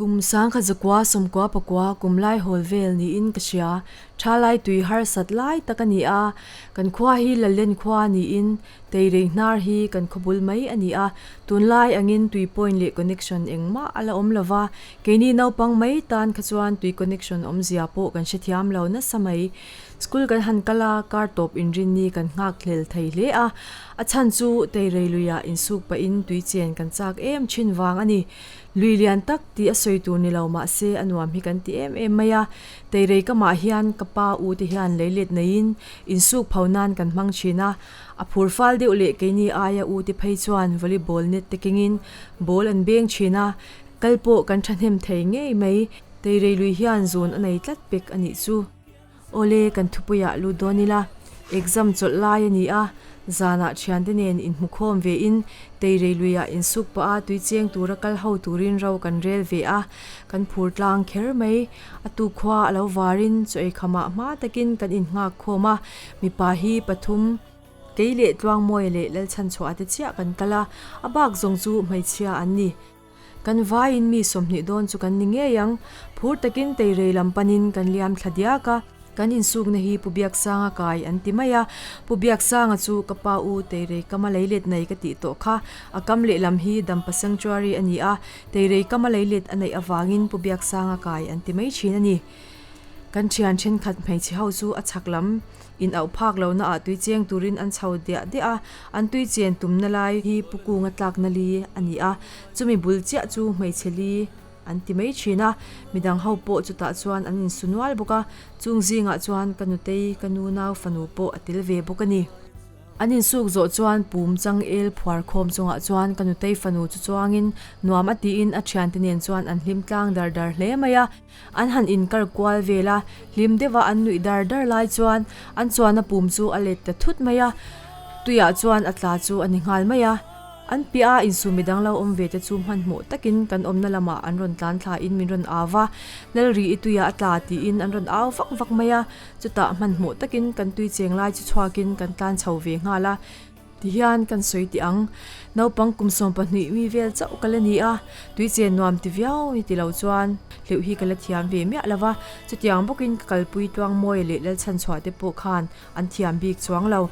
Kum 1999 kum lai hawl vel niin ka hria. Tha lai tui harsat lai tak a ni a, kan khua hi Lallen khua niin Teirei hnar hi kan khaw bul mai a ni a, tunlai angin tui point leh connection engmah a la awm lova, keini naupang mai tan kha chuan tui connection awmzia pawh kan hrethiam lo nasa mai. School kan han kal a, kar tawp inrinni kan nghak hlel thei hle a, a chhan chu Teirei luiah insuk pahin tui chen kan chak em thin vang a ni. Lui lian tak tih a sawi tur ni lo mahse a nuam hi kan ti em em mai a, Teirei kamah hian ka pa u te hian leilet neiin insuk pho nan kan hmang thin a, a phur fal deuh leh keini aia u te phei chuan volleyball net te kengin ball an beng thin a, kal pawh kan thahnem thei ngei mai. Teirei lui hian zun a nei tlat pek a nih chu. Awle, kan thupuiah lut dawn ila, exam chawlh lai a ni a, zanah thiante nen inhmukhawm vein Teirei luiah insuk pah a tui cheng tura kal ho turin ro kan rel ve a, kan phur tlang kher mai. A tukhua a lo varin chaw eikhamah hma takin kan innghak khawm a, mipa hi pathum, kei leh Tluangmawia leh Lalchhanchhuah te chiah kan kal a, a bak zawng chu hmeichhia an ni. Kan vaiin mi 20 dawn chu kan ni ngei ang. Phur takin Teirei lam panin kan liam thla diak a. Kan insukna hi Pu Biaksanga kai an ti mai a. Pu Biaksanga chu ka pa u Teirei kama leilet nei ka tih tawh kha. A kam lehlam hi Dampa Sanctuary a ni a. Teirei kama leilet a neih avangin Pu Biaksanga kai an ti mai thin a ni. Kan thian thenkhat hmeichhe ho chu a chhak lam in auh phak lohna ah tui cheng turin an chho diah diah a, an tui chen tumna lai hi Pu Kunga tlakna li a ni a, chumi bul chiah chu hmeichhe li an ti mai thin a, midang ho pawh chutah chuan an insu nual bawk a, chung zingah chuan ka nutei ka nu nau fanu pawh a tel ve bawk a ni. An insuk zawh chuan pum changel phuar khawm chungah chuan ka nutei fanu chu chuangin nuam a tiin a thiante nen chuan an hlim tlang dar dar hle mai a. An han inkar kual vel a, hlim deuha an nuih dar dar lai chuan an chuana pum chu a let ta thut mai a, tuiah chuan a tla chu a ni nghal mai a. An piah a insum midang lo awm ve te chu hmanhmawh takin kan awmna lamah an rawn tlan thla in min rawn au va, Lalri i tuiah a tla tiin an rawn au vak vak mai a, chutah hmanhmawh takin kan tui cheng lai chu chhuakin kan tlan chho ve nghal a. Tihian kan sawi tih ang, naupang kum 12 mi vel chauh ka la ni a, tui chen nuam ti viau ni ti lo chuan hleuh hi ka la thiam ve miah lo va, chutiang bawkin ka kalpui Tluangmawia leh Lalchhanchhuah te pawh khan an thiam bik chuang lo.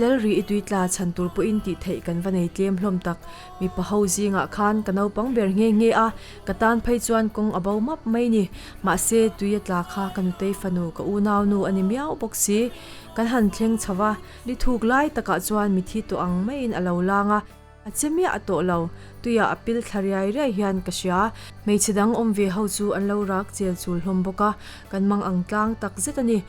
Lalri i tui tla chhan tur pawhin tih theih kan va nei tlem hlawm tak. Mipa ho zingah khan ka naupang ber nghe nghe a, ka tan phei chuan kawng a bo map mai ni. Mahse, tui a tla kha ka nutei fanu ka unau nu a ni miau bawk si. Kan han thleng chho va, ni thuk lai takah chuan mithi tawh ang maiin a lo lang a. A che miah tawh lo, tuiah a pil thla riai riai hian ka hria. Hmeichhe dang awm ve ho chu an lo rak chel chul hlawm bawk a, kan mang ang tlang tak zet a ni.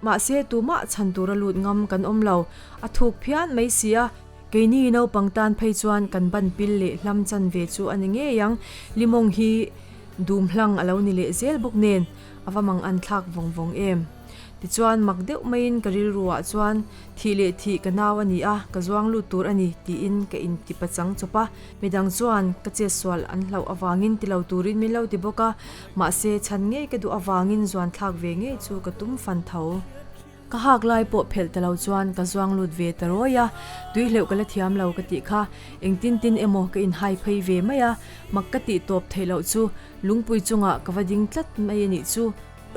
Mahse, tumah chhan tura lut ngam kan awm lo. A thuk phian mai si a. Keini naupang tan phei chuan kan ban pil leh hlam chan ve chu a ni ngei ang. Limawng hi dum hlang a lo ni leh zel bawk nen, a va mang an thlak vawng vawng em. Tichuan, mak deuh maiin ka rilruah chuan thih leh thih ka nau a ni a, ka zuang lut tur a ni tiin ka inti pachang chawp a. Midang chuan ka chetsual an hlauh avangin ti lo turin min lo ti bawk a, mahse chhan ngei ka duh avangin zuan thlak ve ngei chu ka tum fan tho. Ka hak lai pawh phelh ta lo chuan ka zuang lut ve ta rawi a, tui hleuh ka la thiam lo ka tih kha engtin tin emaw ka inhai phei ve mai a, mak ka tih tawp theih loh chu lungpui chungah ka va ding tlat mai a nih chu.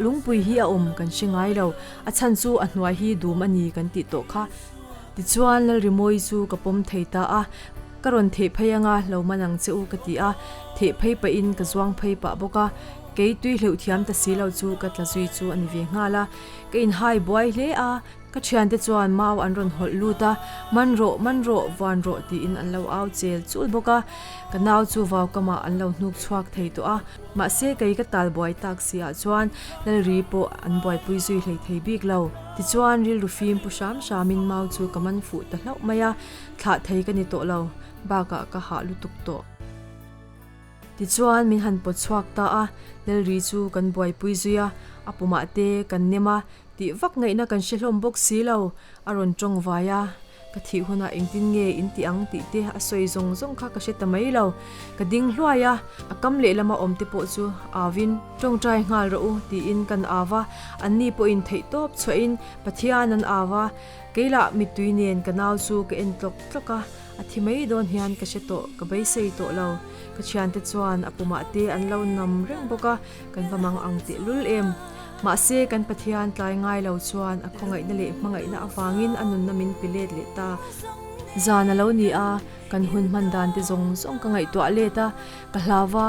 Lungpui hi a awm kan hre ngai lo, a chhan chu a hnuai hi dum a ni kan tih tawh kha. Tichuan Lalrimawi chu ka pawm thei ta a, ka rawn theh phei anga lo man ang che u ka ti a, theh phei pahin ka zuang phei pah bawk a, kei tui hleuh thiam ta si lo chu ka tla zui chu a ni ve nghal a, ka inhai buai hle a. Ka thiante chuan mau an rawn hawlh lut a, Man rawh, man rawh, vuan rawh tiin an lo au chel chul bawk a. Ka nau chu vau kamah an lo hnuk chhuak thei tawh a, mahse kei ka tal buai tak si ah chuan Lalri pawh an buaipui zui hlei thei bik lo. Tichuan rilru fim pu hram hramin mau chu ka man fuh ta hlauh mai a, thlah thei ka ni tawh lo, bakah ka hah lutuk tawh. Tichuan min han pawt chhuak ta a, Lalri chu kan buaipui zui a, a pumah te kan nem a, Tih vak ngaihna kan hre hlawm bawk si lo, a rawn tawng vai a, ka thih hunah engtin nge in ti ang tih te a sawi zawng zawng kha ka hre ta mai lo. Ka ding hluai a, a kam lehlam a awm te pawh chu auvin tawngtai nghal rawh u tiin kan au va, anni pawhin theih tawp chhuahin Pathian an au va, keilah mittui nen ka nau chu ka en tlawk tlawk a. A thi mai dawn hian ka hre tawh, ka beisei tawh lo. Ka thiante chuan a pumah te an lo nam reng bawk a, kan va mang ang tehlul em. Mahse, kan Pathian tlai ngai lo chuan a khawngaihna leh hmangaihna avangin a nunna min pe let leh ta. Zan a lo ni a, kan hun hman dan te zawng zawng ka ngaihtuah let a, ka hlau va,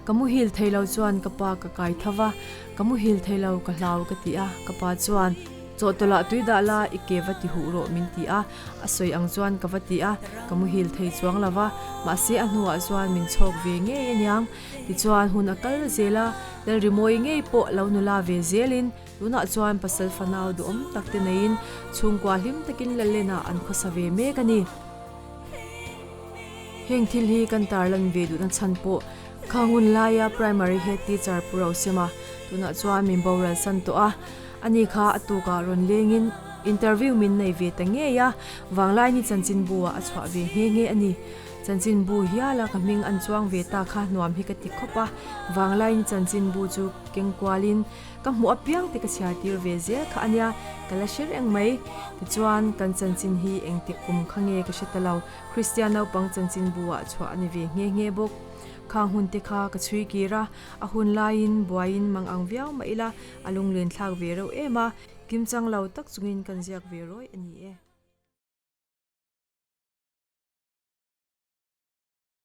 ka muhil thei lo chuan ka pa ka kai tho va, ka muhil thei lo ka hlau ka ti a, ka pa chuan Chawhtawlh ah tui dah la i ke va ti huh rawh min ti a, a sawi ang chuan ka va ti a, ka muhil thei chuang lo va, mahse a hnuah chuan min chhawk ve ngei aniang. Tichuan hun a kal zel a, Lalrimawi ngei pawh lo nula ve zelin tunah chuan pasal fanau duhawm tak te neiin chhungkua hlim takin Lallenah an khawsa ve mek a ni. Heng thil hi kan tarlan ve duhna chhan pawh kha hun laia Primary Head Teacher Pu Rosema tunah chuan min boral san tawh a, ani kha a tukah rawn lengin interview min nei ve ta ngei a, Vanglaini chanchinbu ah a chhuah ve nghe nghe a ni. Chanchinbu hiala ka hming an chuang ve ta kha nuam hi ka ti khawp a, Vanglaini chanchinbu chu keng kualin ka hmuh apiang te ka chhiar tir ve zel kha a nia, ka la hre reng mai. Tichuan, kan chanchin hi engtik kum kha nge ka hre ta lo, Kristian naupang chanchinbu ah chhuah a ni ve nghe nghe bawk. Khang hun te kha ka chhui kir a, a hun laiin buaiin mang ang viau mah ila, a lunglen thlak ve reuh em a, kimchang lo tak chungin kan ziak ve rawih a ni e.